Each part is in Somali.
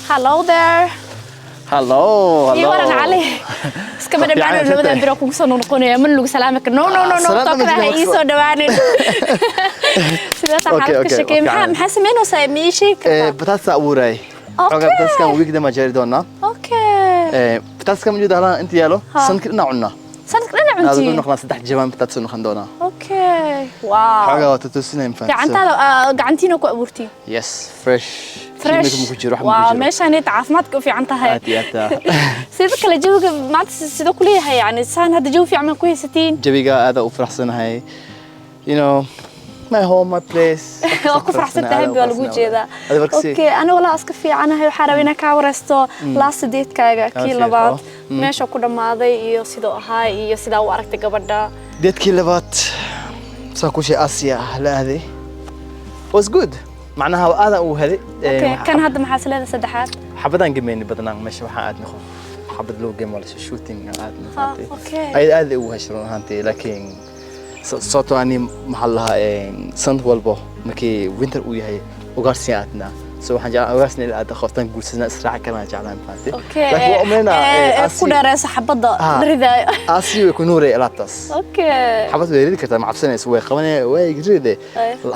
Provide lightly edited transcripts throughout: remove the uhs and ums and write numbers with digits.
Hello there. Hello. Iyo waran, Cali. Iskama dhammaan labadan biro kugu soo noqonaya, man lagu salaami karo. No, no, no, no, tookada ha ii soo dhawaanin. Sidee taa xaalad ka sheekay? Maxaa samaynaysaa? Ma ii sheegi kartaa? Bataatsa abuuray. Xogaa bataaskan weekda ma jari doonaa. Bataatska ma jeedo halaan inta yaalo, sanadka dhinac cunaa. Sanadka dhinac Aad cuntiin? u noqonaa 3 jawaan bataats noqon doonaa. Okay, wow. Xogaa waa tutusinay, ma fahanto. Gacantaada, gacantiina ku abuurtiin? Yes, fresh. Fresh. Kiimika ma ku jiro, wax ma ku Waa jiro. Meeshaan caafimaadka u fiican tahay. Aad iyo aad. Sida kale jawiga maanta sidoo ku leeyahay, yani saan hadda jawi fiican ma ku haysatiin? Jawiga aad u faraxsanahay. You know, my home, my place. Waa ku faraxsan tahay, baa lagu jeedaa. Adiga warkasi. Okay, aniga walaa iska fiicanahay. Waxaa rabaa inaan kaa wareysto last date-kaaga, kii fiican, labaad, oh. meesha ku dhammaaday iyo sidoo ahaa iyo sidaa u aragtay gabadha. Date-kii labaad saan ku sheegay, Asia la aaday, was good, macnaha aadan uu helay. Okay, kan hadda maxaa is leedahay saddexaad? Xabadaan gameynay badnaan. Meesha waxaan aadnay qof xabad loo game wala shooting aan aadnay. Ha, okay. Ayada aad ugu heshay run ahaantii, laakiin sababtoo ani maxaa la lahaa, sanad walbo markii winter uu yahay ugaarsi aadnaa, so waxaan jeclaa ugaarsi ila aada qoftaan guursanaa israaci karaan jeclaan, fahanti. Laakiin waa umaleynaa Ku dheereysa xabadda la ridaayo. Aasiya way ku nuuray alaabtaas. Xabad way ridi kartaa, ma cabsanayso, way qabanaya, way ride.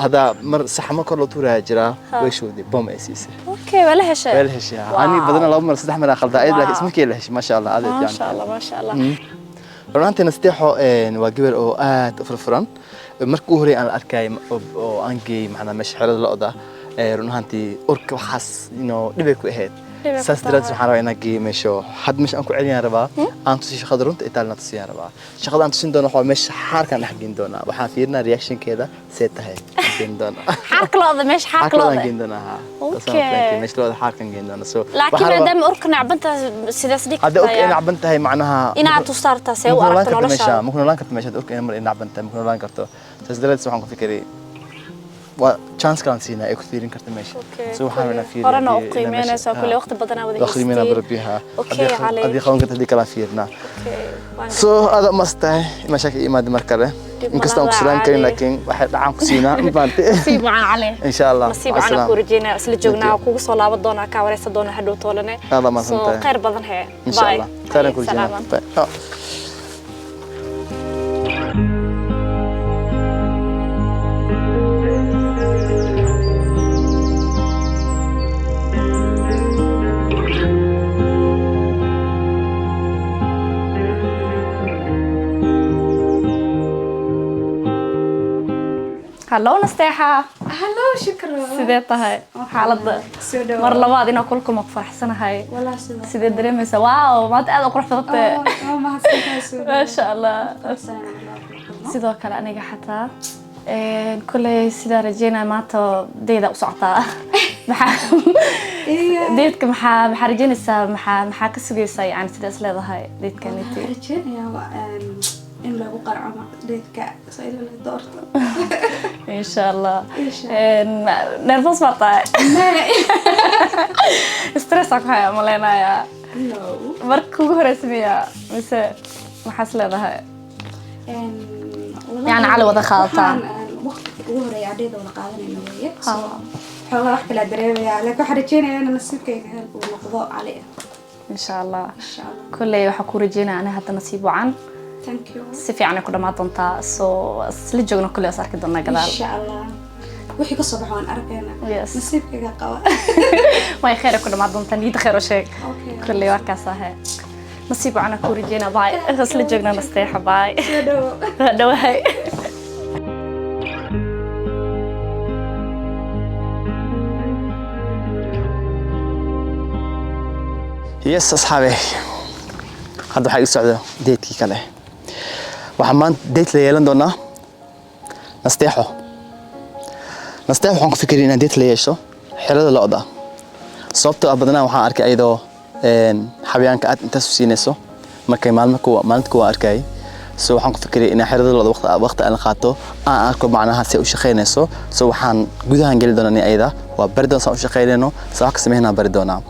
Haddaa mar saxamo kor loo tuuraya jiraa, way showday, bom ay siisay. Okay, waa la heshay. Waa la heshay. Ani badana laba mar, saddex mar aan khaldaa ayada, laakiin ismarkii la heshay, maasha Allah, aad ay Maasha fiican. Allah, maasha Allah. Run ahaantii Nasteexo waa gabar oo aad u furfuran. Markii ugu horreeyay aan la arkay oo aan geeyey macnaa meesha xerada lo'da, run ahaantii urka waxaas dhibay ku ahayd. Dhibay ku Saas daraaddeed tahay. waxaan rabaa inaan geeyo meesha hadda meesha aan ku celiyaan rabaa, aan tusiyo shaqada runta itaalna tusiyaan rabaa. Shaqada aan tusin doono waxaa meesha xaarkaan dhex geyn doonaa. Waxaan fiirinaa reactionkeeda see tahay aan fiirin doonaa. Xaarka lo'da, meesha xaarka Xaarka lo'daan lo'da. geyn doonaa, haa. Okay. Meesha lo'da xaarkaan geyn doonaa, so Laakiin waxaan rabaa- maadaama urka nacbantaas, sidaas dhigi Hadda urka ay kartaa nacban tahay macnaha inaad tusaartaa see u ma ku noolaan aragto karto meesha, noloshaada. ma ku noolaan karto meesha urka inay mar ay nacban tahay, ma ku noolaan karto. Saas daraadeed waxaan ku fikiray waa chance kalaan siinaa ay ku fiirin karto meesha. So waxaan rabaa inaan fiiriyo Horena u haddii- inaa qiimeynaysaa meesha- kulle, waqti badanaa wada waa qiimeynaa haysatiin. barbiha. Okay, Cali. Haddii qaban karto, haddii kalaan fiirnaa. Okay, waan So aad umas tahay meesha ka imaada mar kale, Dib inkastoo aan ku malaha, salaam karin, Cali. laakiin waxay dhacaan ku siinaa, ma fahanti. Nasiib wacan, Cali. Insha Allah. Nasiib wacan aan ku rajeynaya. Isla joognaa, kugu soo laaban doonaa, kaa wareysan doonaa hadhow toolane. Aad mahadsan So tahay. Khayr badan hee. Insha Bye. Allah khayran ku rajeynaa. Salaaman. Bye. Oh. Hello, Nasteexa. Hello, shukran. Sidee tahay xaaladda? Soo dhawaad. Mar labaad inaan kula kulmo ku faraxsanahay. Walaa sidoo. Sidee dareemaysaa? Wow, maanta aad u qurux badantahay. Waa mahadsantahay, soo dhawaad. Maasha Allah. Faraxsanahay inaan la kulmo. Sidoo kale aniga xataa kulley sidaa rajeynaya maanta date-da u socotaa. Maxaa date-ka maxaa rajeynaysaa, maxaa ka sugaysaa, yani sidaa is leedahay date-kaniti? Waxaan rajeynayaa in lagu qarco date-ka soo ila la doorto. Insha Allah. Insha Nervous baa tahay, stress aa ku haya maleynayaa. No. Marka kugu horeysa miya mise maxaa is leedahay? Wallahi, Yani cali wada qaadataan. waxaan, waqtiga ugu horeeya ardayda wada qaadanayna weeye. So, xoogaa wax kala dareemayaa, laakiin waxaan rajeynayaa in nasiibkayga hel uu noqdo Cali. Insha Allah. Insha Allah. Kolley waxaa ku rajeynaya aniga hadda nasiib wacan. Thank you. Si fiican ay ku dhammaan doontaa, so isla joogna kolley, is arki doonaa gadaal. Insha Allah. Wixii ka soo baxo waan arkaynaa. Yes. Nasiibkayga qaba. Way khayr ay ku dhammaan doontaa, niyadda khayr u sheeg. Okay. Kolley waa kaas ahe, nasiib wacan aan ku rajeynaa. Bye, isla joognaa, Nasteexa, bye. Soo dhawo. Dhawahay. Yes, asxaabe, hadda waxaa ii socda date-kii kale. Waxaan maanta date la yeelan doonaa Nasteexo. Nasteexo waxaan ku fikiray inaan date la yeesho xerada lo'da, sababtoo ah badanaa waxaan arkay ayadoo xayawaanka aad intaas u siinayso markay maalmo kuwa maalinta kuwa arkay. So waxaan ku fikiray inaan xerada lo'da waqti aan la qaato, aan arko macnaha si ay u shaqaynayso. So waxaan gudahan geli doonaa nin ayada waa bari doonaa saan u shaqaynayno, saa wax ka sameynaa bari doonaa.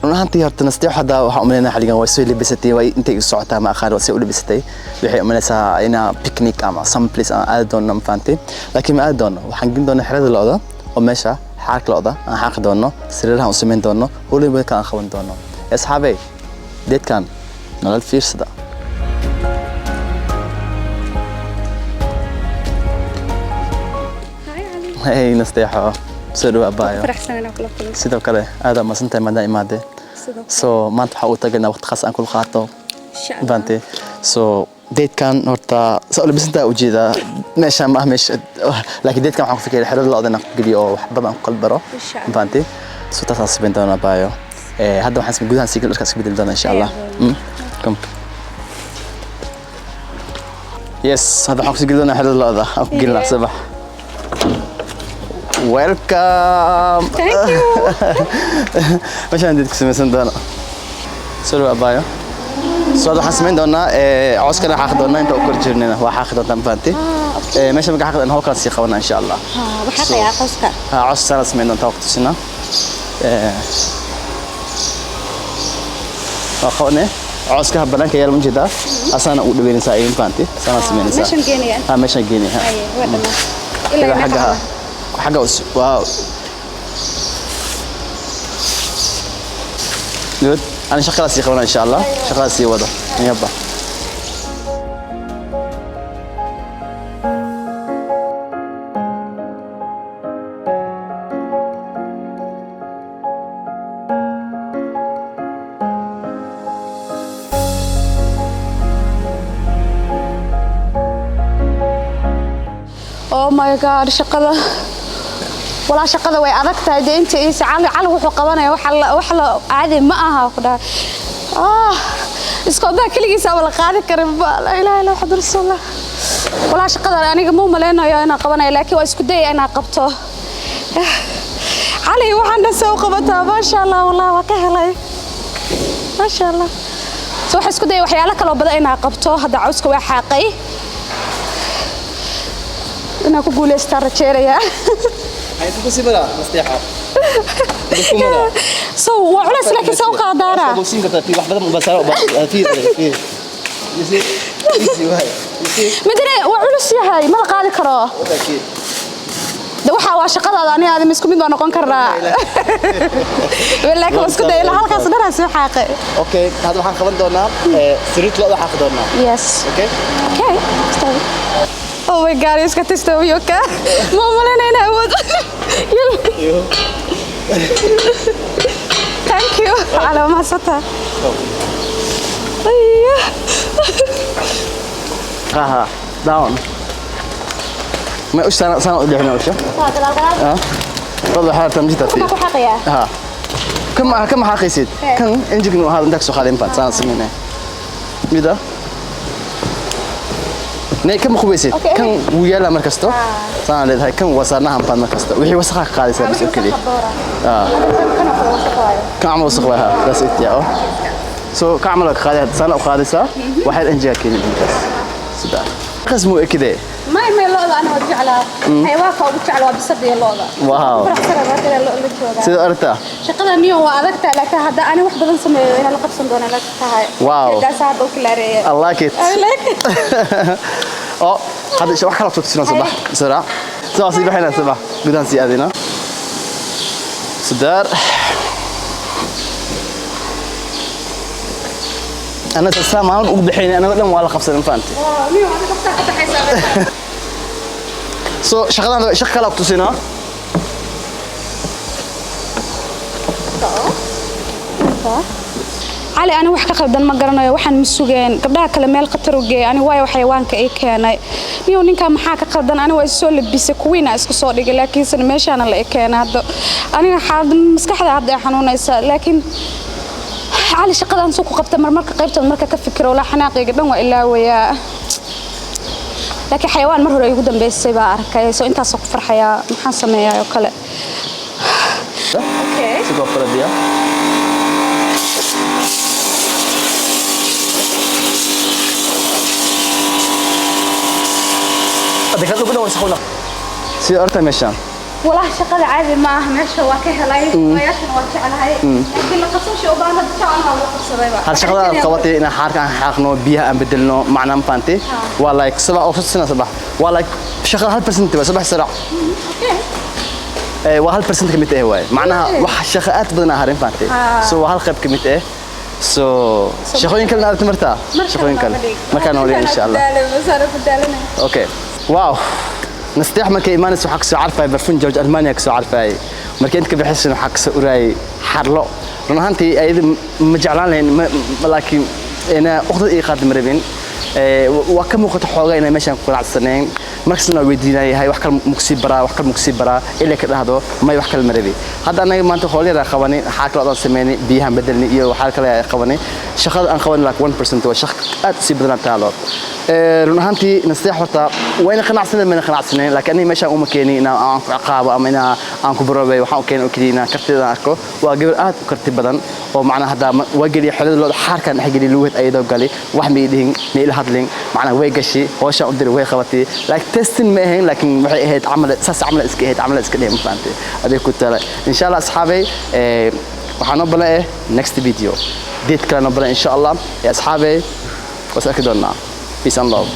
Run ahaantii horta Nasteexo hadda waxaan umaleynaa xilligan way soo labisatay, way intay isu socotaa ma aqaan, waa soo u labisatay. Waxay umalaysaa inaa picnic ama some place aan aadi doono, ma fahantay, laakiin ma aadi doono. Waxaan gelin doonaa xerada lo'da oo meesha Xaarka lo'da aan xaaqi doono, sariiraha aan u samayn doono, howlooyin badan kale aan qaban doono. Asxaabey, date-kan nolol fiirsada. Hi, Ali. Hey Nasteexo, soo dhawaad abaayo. Faraxsan inaan kula kulmo. Sidoo kale aad aad mahadsantahay maadaan imaadee. Sidoo kale. So maanta waxaa u tagaynaa waqti khaas aan kula qaato. Insha Allah. Fahantay? So date-kan horta saa u labisantahay ujeedaa, meeshaan ma ah meesha, laakiin date-kan waxaan ku fikiray xerada lo'da inaan ku geliyo oo wax badan aan ku kala baro. Insha Allah. Fahantay? So taasaan samayn doonaa abaayo. Hadda waxaan gudahan sii dharkaas iska bedeli doonaa insha Allah. Come. Yes, hadda waxaan kusii geli doonaa xerada lo'da. Aan ku gelinaa subax. Welcome. Thank you. Meeshaan date ku samaysan doono. Soo dhawaad abaayo. So hadda waxaan samayn doonaa cawskana xaaqi doonaa inta u kor jirnayna waa xaaqi doontaa, ma fahantay? Meesha marka xaaqi doonaa hawl kala sii qabanaa insha Allah. Waxaa qayaa qowska. Ha, caws sana samayn doontaa, waqti tusinaa. Waa qabanay cawska banaanka yaala, ma jeedaa, asana u dhaweynaysaa ay, ma fahantay? Sana samaynaysaa. Meeshan geenaya. Ha, meeshaan geenaya ha. Haye, waa dhamaa. Ilaa ilaa meeqa xagga camal? Xagga waa good. Ana shaqada sii qabanaa insha Allah, shaqada sii wado yaba. Oh my God, shaqada walaa shaqada way adag tahay dee. Inta iisa Cali, Cali wuxuu qabanaya wax la caadi ma aha ku dhahay. Ah, iskoodaa keligiisa ama la qaadi karin ba. Laa ilaaha illa waxad rasuulullah. Walaa shaqada aniga ma umaleynayo inaan qabanayo, laakiin waa isku dayaya inaan qabto. Cali, waxaan dhan soo qabataa, maasha Allah. Wallah waa ka helay, maasha Allah. So waxaan isku dayay waxyaalo kaloo badan inaan qabto. Hadda cawska waa xaaqay, inaan ku guuleystaan rajeynayaa. Ay ku sii maraa Nasteexo. Ku maraa. So waa culays, laakiin soo qaadaana. Siin kartaa wax badan u baa fiir fiir. You see? Easy way. You see? Midne waa culus yahay, ma la qaadi karo. Okay. De waxa waa shaqadaada, aniga aadam isku mid baa noqon karnaa, laakiin waa isku day ilaa halkaas dhanaa soo xaaqay. Okay, hadda waxaan qaban doonaa sariirta lo'da xaaqi doonaa. Yes. Okay? Okay, stop. Oh my God, iska tistoobiyoka ma umalaynayna inaa awood. Thank you cala, mahadsantaha. Ayah. Aha, down. Ma usha sana sana u dhixina usha. Ah. Wada xaarta ma jirtaa. Ku xaqayaa. Ha. Kama xaqaysid. Kan injignu ahaa inta soo qaaday inta sana sameynay. Mida? Nee, kama qubaysid. Okay. Kan wuu yaalaa mar kasto. Sana leedahay kan waa saarnahan baan mar kasto. Wixii wasakha ka qaadaysaa bas oo keliya. Ah. Kan camal wasakh waa, that's it, yeah. So ka camal ka qaaday sana u qaadaysaa, waxay injiga keenay intaas. Sidaa. Qasmu ekide. May lo'da ana waa jeclaa. Xayawaanka ugu jecel waa bisada iyo lo'da. Wow. Faraxsana waa kale lo' la joogaa. Sida aragtaa? Shaqada niyo waa adag tahay, laakiin hadda ani wax badan sameeyo inaan la qabsan doono la tahay. Wow. Taas hadda u kilaareeyay. I like it. I like it. Oh, hadda wax kala tutusina sabax. Sira. Soo sii baxayna sabax. Gudahan sii aadina. Sidaar. Ana saa maalin ugu bixinay anaga dhan waa la qabsaday, ma fahanti? Wow, niyo adiga qofka ka baxaysaa. So shaqadan shaqa kala tusinaa. Cali, ani wax ka qaldan ma garanayo, waxaan ma sugeen gabdhaha kale meel khatar u geeyay ani waayo xayawaanka ii keenay. Niyow, ninkaa maxaa ka qaldan? Ani waa isoo labisay, kuwiina isku soo dhigay, laakiinse meeshaana la i keenay. Hadda aniga xaalad maskaxda hadda ay xanuunaysa, laakiin Cali shaqadan suu ku qabta marmarka qaybtood marka ka fikiro walaa xanaaqayga dhan waa ilaawayaa. Laakiin xayawaan mar hore igu dambeysay baa arkay, soo intaasoo ku farxayaa. Maxaan sameeyaa oo kale? Okay. Sidoo kale biyo. Hadda ka dhugu dhawan shaqo. Sida aragtaa meeshaan? Walaa shaqada caadi ma aha, meesha waa ka helay, odayaashana waa jeclahay, laakiin la qabsasho u baahan hadda jeclaan waa la qabsadayba. Hal shaqada aad qabatay inaan xaarka aan xaaqno, biyaha aan bedelno, macnaa ma fahantay? Waa like sabax oo sina sabax waa like shaqada 1% waa sabax sarac. Okay. Waa 1% ka mid ah waaye. Macnaha wax shaqo aad badan aa harin, fahamtay? So waa hal qayb ka mid ah. So shaqooyin kalena aad martaa, shaqooyin kale markaan holiya, insha Allah. Okay, wow, Nasteex markay imaanaysa waxaa kasoo carfaya barfun Giorgio Armani kasoo carfayay. Markay inta ka bixisana waxaa kasoo uraayay xarlo. Run ahaantii ayada ma jeclaan lahayn, laakiin ina uqdad ii qaadi ma rabin. Waa ka muuqata xoogaa inay meeshaan ku qanacsaneen. Markasna waa weydiinayahay, wax kale mukusii baraa, wax kale mukusii baraa, ilaa ka dhahdo may, wax kale ma rabi. Hadda anaga maanta howl yaraa qabanay, waxaa kale odaan sameynay, biyahan bedelnay iyo waxaa kale qabanay. Shaqada aan qabanay like 1% waa shaqo aad u sii badanaa taalo. Run ahaantii Nasteex horta wayna qanacsaneen, mayna qanacsaneen, laakiin aniga meeshaan uma keenin inaan aan ku ciqaabo ama inaan aan ku baroobay. Waxaan u keenay oo keliya inaan kartida aan arko. Waa gabar aad u karti badan oo macnaha hadda waa geliya xolada looda, xaarkaan dhex geliya lugeed ayadoo gali, wax ma ii dhihin, ma ila hadlin. Macnaha way gashi, howshaan u diray way qabatay. Like testing ma ahayn, laakiin waxay ahayd camal, saas camal iska ahayd, camal iska dhihin, ma fahantay? Adeeg ku tala, insha Allah. Asxaabay, waxaa noo balan next video, date kale noo balan, insha Allah. Asxaabay, was arki doonaa. Peace and love.